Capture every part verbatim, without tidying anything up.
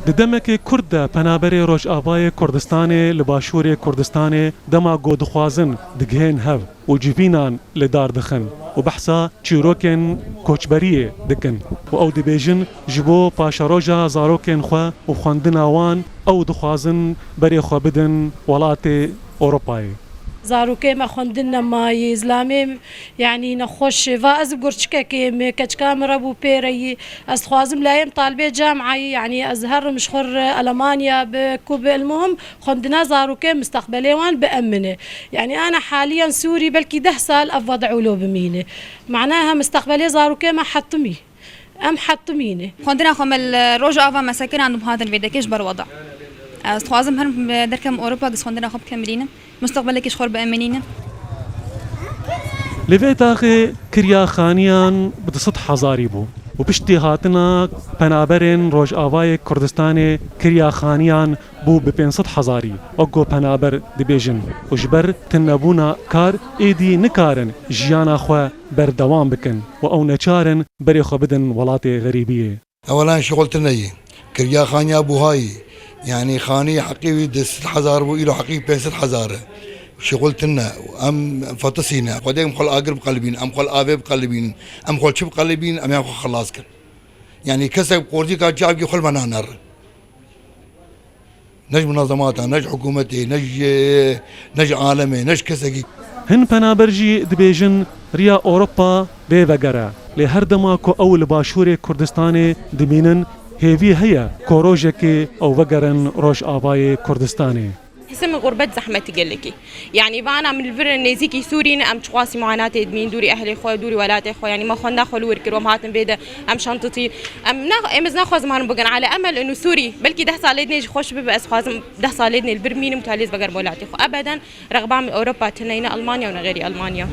Di demekê kurt de penaberê Rojavayê Kurdistanê li Başûrê Kurdistanê dema ku dixwazin digihên hev û civînan li dar dixin û behsa çîrokên koçberiyê dikin û ew dibêjin, ji bo paşeroja zarokên xwe û xwendina wan ew dixwazin berê xwe bidin welatê Ewropayê. Zarokê me xwendin nemayî, zilamê, yanî nexweş e. Va ez gurçikekê me, keçika min re bû pê re yî. Ez dixwazim layê min talibê camiyayî, yanî ez herim ji xwe re Elemanya bi ku bi, elmuhim xwendina zarokê mustaqbelê wan bi emin e. Yanî ana haliyen Sûrî belkî deh sal ev wed'û lo bimîne. Manaha mustaqbelê zarokê me hetimî. Em hetimî ne. Xwendina xwe me li Rojava me sekiran û hatin vê dekê ji ber weda. Ez dixwazim herim derkem Ewropa, giz xwendina xwe bikim birînim. Mustaqbelekî ji xwe re biemînînim. Li vê taxê kirya xaniyan bi du sed hezarî bû û piştî hatina penaberên Rojavayê Kurdistanê kirya xaniyan bû bi pênc sed hezarî, wek ku penaber dibêjin û ji ber tunebûna kar êdî nikarin jiyana xwe berdewam bikin û ew neçar in berê xwe bidin welatê xerîbiyê. Ewelan şixul tune yî. Kirya xaniya buhayî. Yanî xanî heqî wî du sed hezar bû, îro heqî pênc sed hezar e. Şixul tune. Em fetisî ne. Xwedê em xwe li agir biqelibîn, em xwe li avê biqelibîn, em xwe li çi biqelibîn, em yan xwe xilas kin. Yanî kesek bi qorcîka çavkî xwe li me nanerin. Ne ji munezemata, ne ji hikûmetê, ne ji, ne ji alemê, ne ji kesekî. Hin penaber jî dibêjin riya Ewropa bê veger e. Lê her dema ku ew li Başûrê Kurdistanê dimînin, hêvî heye ku rojekê ew vegerin Rojavayê Kurdistanê. Hise min xurbet zehmet gelekî. Yanî vana min li vir nêzîkî Sûrî ne, em çiqasî muanatê dimîn, dûrî ehlê xwe, dûrî welatê xwe. Yanî me xwenda xwe li wir kir, em hatin vê de, em şentitî. Em ne, em ez naxwazim herin bigin. Ala emel inu Sûrî. Belkî deh salê dinê jî xweş bibe, ez xwazim deh salê dinê li vir mînim û talê ez vegerim welatê xwe. Ebeden rexba min Ewropa tune ye, ne Almanya û ne xêrî Almanya.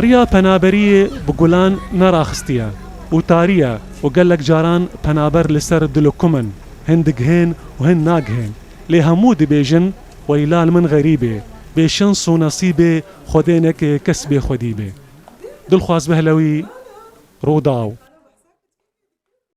Riya penaberiyê bi gulan neraxistiye û tarî ye û gelek caran penaber li ser dilukim in. Hin digihên û hin nagihên. Lê hemû dibêjin, weyla li min xerîbê, bêşens û nesîbê Xwedê neke kes bêxwedî be. Dilxwaz Behlewî, Rûdaw.